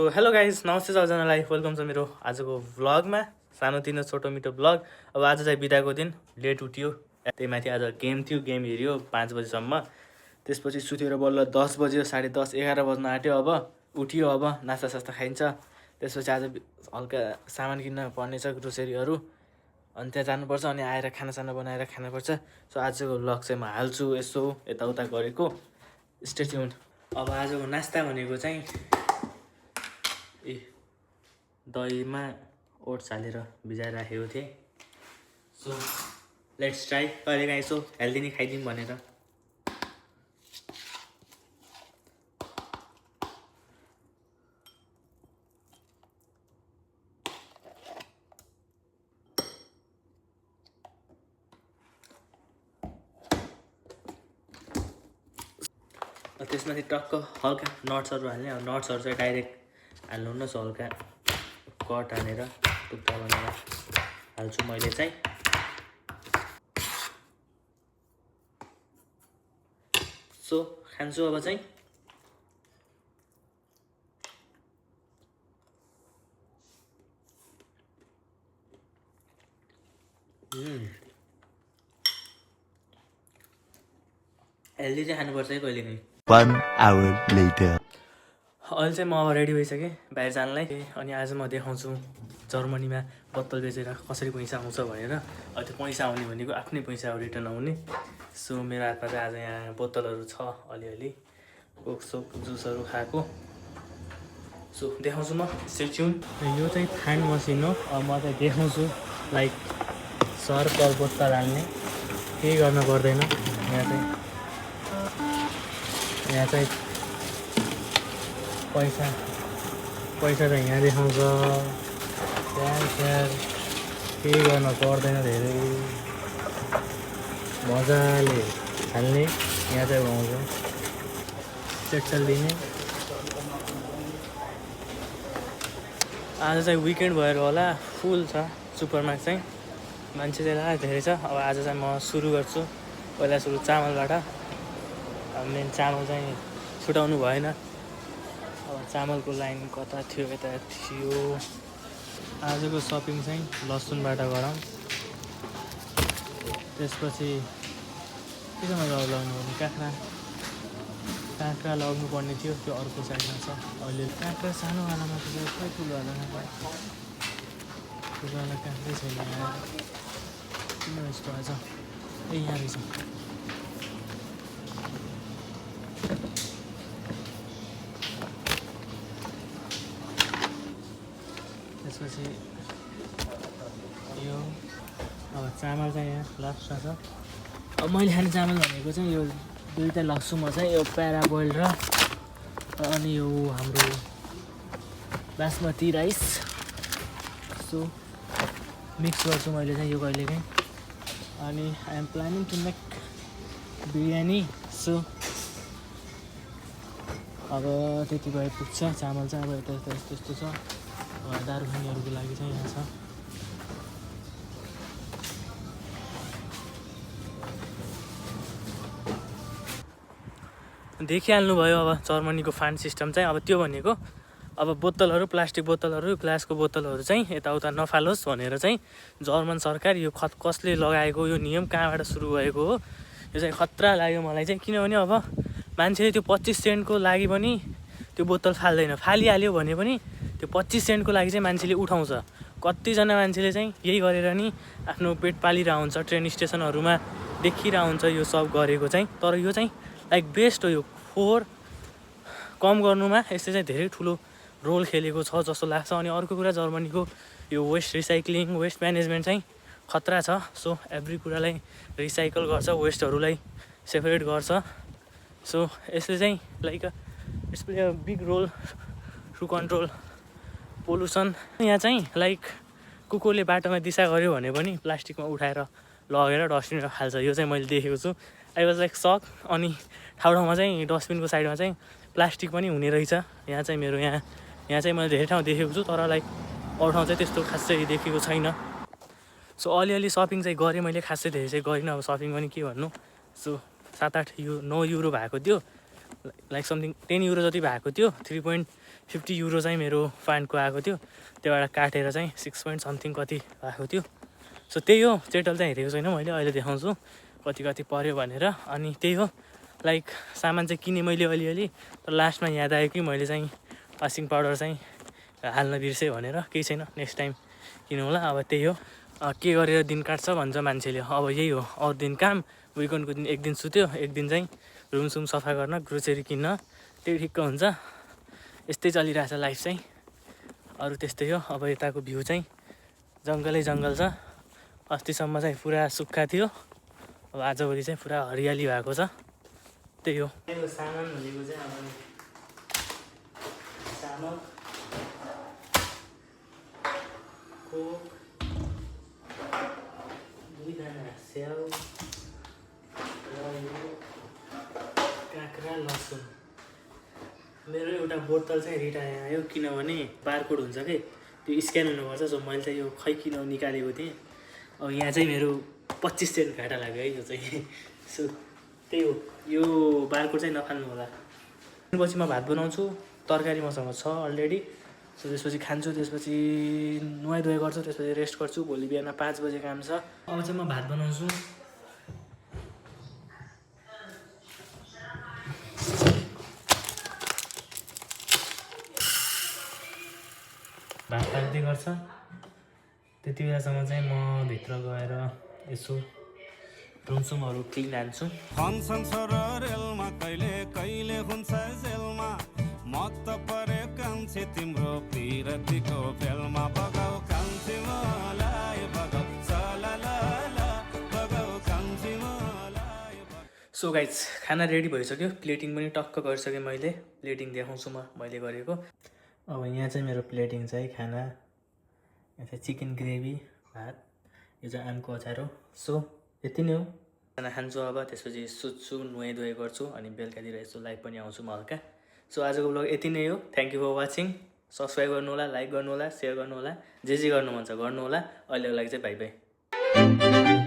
Hello guys, नमस्ते सबजनालाई। Welcome छ मेरो आजको भ्लगमा। सानोतिनो छोटो मिठो भ्लग। अब आज चाहिँ बिदाको दिन, लेट उठ्यो। त्यही माथि आज गेम थियो, गेम हेऱ्यो 5 बजीसम्म। त्यसपछि सुतेर बल्ल 10 बज्यो, 10:30 11 बज्न आँट्यो। अब उठ्यो, अब नास्ता खाइन्छ। त्यसपछि आज हल्का सामान किन्न पर्ने छ, ग्रोसरीहरू। अनि त्यहाँ जानुपर्छ, अनि आएर खानासाना बनाएर खानुपर्छ। सो आजको भ्लग चाहिँ म हाल्छु यसो यताउता गरेको। Stay tuned. अब आजको नास्ता भनेको चाहिँ दहीमा ओट्स हालेर भिजाएर राखेको थिएँ। So let's try. कहिलेकाहीँ यसो हेल्दी नै खाइदिउँ भनेर। त्यसमाथि टक्क हल्का नट्सहरू हाल्ने। अब नट्सहरू चाहिँ डाइरेक्ट हाल्नुहुन्न, सो हल्का कट हालेर टुक्रा बनाएर हाल्छु मैले चाहिँ। सो खान्छु अब चाहिँ। हेल्दी चाहिँ खानुपर्छ है कहिलेकाहीँ। 1 hour later. अहिले चाहिँ म अब रेडी भइसकेँ बाहिर जानलाई। अनि आज म देखाउँछु जर्मनीमा बोतल बेचेर कसरी पैसा आउँछ भनेर। अब त्यो पैसा आउने भनेको आफ्नै पैसा हो, रिटर्न आउने। सो मेरो हातमा चाहिँ आज यहाँ बोतलहरू छ, अलिअलि कोकसोक जुसहरू खाएको। सो देखाउँछु म, स्टे ट्युन। यो चाहिँ फ्यान मसिन हो। अब म चाहिँ देखाउँछु लाइक सर्कल बोतल हाल्ने, केही गर्न पर्दैन। यहाँ चाहिँ पैसा चाहिँ यहाँ देखाउँछ। त्यहाँ केही गर्न पर्दैन, धेरै मजाले हाल्ने। यहाँ चाहिँ आउँछ पेट्रोल दिने। आज चाहिँ विकेन्ड भएर होला, फुल छ सुपरमार्केट चाहिँ, मान्छे चाहिँ धेरै छ। अब आज चाहिँ म सुरु गर्छु पहिला सुरु चामलबाट। अब मेन चामल चाहिँ छुटाउनु भएन। अब चामलको लाइन कता थियो, यता थियो। आजको सपिङ चाहिँ लसुनबाट गरौँ। त्यसपछि के चाहिँ मैले लगाउनु पर्ने, काँक्रा लगाउनु पर्ने थियो, त्यो अर्को साइडमा छ। अहिले काँक्रा सानोवालामा चाहिँ खै ठुलोवाला काँक्रै छैन। किन यस्तो आज यहाँ रहेछ। त्यसपछि यो अब चामल चाहिँ यहाँ लास्टमा छ। अब मैले खाने चामल भनेको चाहिँ यो दुईवटा लग्छु म चाहिँ, यो प्याराबोइल्ड र अनि यो हाम्रो बासमती राइस। सो मिक्स गर्छु मैले चाहिँ यो कहिलेकाहीँ। अनि I am planning to make biryani. So अब त्यति भए पुग्छ। चामल चाहिँ अब यता यस्तो छ। दारु खानेहरूको लागि चाहिँ यहाँ छ। देखिहाल्नु भयो अब जर्मनीको फान्ड सिस्टम चाहिँ। अब त्यो भनेको अब बोतलहरू, प्लास्टिक बोतलहरू, ग्लासको बोतलहरू चाहिँ यताउता नफालोस् भनेर चाहिँ जर्मन सरकार यो कसले लगाएको यो नियम, कहाँबाट सुरु भएको हो, यो चाहिँ खतरा लाग्यो मलाई चाहिँ। किनभने अब मान्छेले त्यो 25 सेन्टको लागि पनि त्यो बोतल फाल्दैन। फालिहाल्यो भने पनि त्यो 25 सेन्टको लागि चाहिँ मान्छेले उठाउँछ। कतिजना मान्छेले चाहिँ यही गरेर नि आफ्नो पेट पालिरहेको हुन्छ। ट्रेन स्टेसनहरूमा देखिरहेको हुन्छ यो सब गरेको चाहिँ। तर यो चाहिँ लाइक बेस्ट हो। यो फोहोर कम गर्नुमा यसले चाहिँ धेरै ठुलो रोल खेलेको छ जस्तो लाग्छ। अनि अर्को कुरा, जर्मनीको यो वेस्ट रिसाइक्लिङ, वेस्ट म्यानेजमेन्ट चाहिँ खतरा छ। सो एभ्री कुरालाई रिसाइकल गर्छ, वेस्टहरूलाई सेपरेट गर्छ। सो यसले चाहिँ like it's play a big role to control pollution. यहाँ चाहिँ लाइक कुकुरले बाटोमा दिशा गऱ्यो भने पनि प्लास्टिकमा उठाएर लगेर डस्टबिनमा फाल्छ। यो चाहिँ मैले देखेको छु। आई वाज लाइक सक। अनि ठाउँमा चाहिँ डस्टबिनको साइडमा चाहिँ प्लास्टिक पनि हुने रहेछ। यहाँ चाहिँ मेरो यहाँ चाहिँ मैले धेरै ठाउँ देखेको छु, तर लाइक अरू ठाउँ चाहिँ त्यस्तो खासै देखेको छैन। सो अलिअलि सपिङ चाहिँ गरेँ मैले, खासै धेरै चाहिँ गरिनँ। अब सपिङ पनि के भन्नु। सो 7-8 9 युरो भएको थियो, लाइक समथिङ 10 युरो जति भएको थियो। 50 युरो चाहिँ मेरो फान्डको आएको थियो, त्योबाट काटेर चाहिँ 6 पोइन्ट समथिङ कति आएको थियो। सो त्यही हो, चेटल चाहिँ हेरेको छैन मैले, अहिले देखाउँछु कति कति पऱ्यो भनेर। अनि त्यही हो, लाइक सामान चाहिँ किनेँ मैले अलिअलि, तर लास्टमा याद आयो कि मैले चाहिँ वासिङ पाउडर चाहिँ हाल्न बिर्सेँ भनेर। केही छैन, नेक्स्ट टाइम किनौँ होला। अब त्यही हो, के गरेर दिन काट्छ भन्छ मान्छेले, अब यही हो। अरू दिन काम, विकेन्डको दिन एक दिन सुत्यो, एक दिन चाहिँ रुमसुम सफा गर्न, ग्रोसरी किन्न, त्यही ठिक्क हुन्छ। यस्तै चलिरहेछ लाइफ चाहिँ, अरू त्यस्तै हो। अब यताको भ्यू चाहिँ जङ्गलै जङ्गल छ, अस्तिसम्म चाहिँ पुरा सुक्खा थियो, अब आजभोलि चाहिँ पुरा हरियाली भएको छ। त्यही हो। सामान भनेको चाहिँ अब चामल, कोक, 2 दाना स्याउ र यो काँक्रा, लसुन। मेरो एउटा बोतल चाहिँ रिटायर आयो, किनभने बारकोड हुन्छ कि त्यो स्क्यान हुनुपर्छ। सो मैले चाहिँ यो खै किन निकालेको थिएँ। अब यहाँ चाहिँ मेरो 25 सेन्ट घाटा लाग्यो है यो चाहिँ। सो त्यही हो, यो बारकोड चाहिँ नफाल्नु होला। पछि म भात बनाउँछु, तरकारी मसँग छ अलरेडी। सो त्यसपछि खान्छु, त्यसपछि नुहाइधुवाइ गर्छु, त्यसपछि रेस्ट गर्छु। भोलि बिहान 5 बजे काम छ। अब चाहिँ म भात बनाउँछु। भात पाक्दै गर्छ, त्यति बेलासम्म चाहिँ म भित्र गएर यसो रुमसुमहरू क्लिन हान्छु। कहिले कहिले हुन्छ जेलमा म त परे कान्छे तिम्रो पिरतीको फेलमा बगाउ कान्छे मलाई बगाउ सलाला बगाउ कान्छे मलाई। सो गाइज, खाना रेडी भइसक्यो, प्लेटिङ पनि टक्क गरिसकेँ मैले। प्लेटिङ देखाउँछु मैले गरेको। अब यहाँ चाहिँ मेरो प्लेटिङ चाहिँ खाना, यहाँ चाहिँ चिकन ग्रेभी, भात, यो चाहिँ आमको अचार हो। सो यति नै हो, खाना खान्छु अब, त्यसपछि सुत्छु, नुहाइधुवाइ गर्छु, अनि बेलुकातिर यसो लाइभ पनि आउँछु म हल्का। सो आजको ब्लग यति नै हो। Thank you for watching. Subscribe गर्नु होला, लाइक गर्नु होला, सेयर गर्नु होला, जे गर्नु मन छ गर्नु होला। अहिलेको लागि चाहिँ बाई बाई।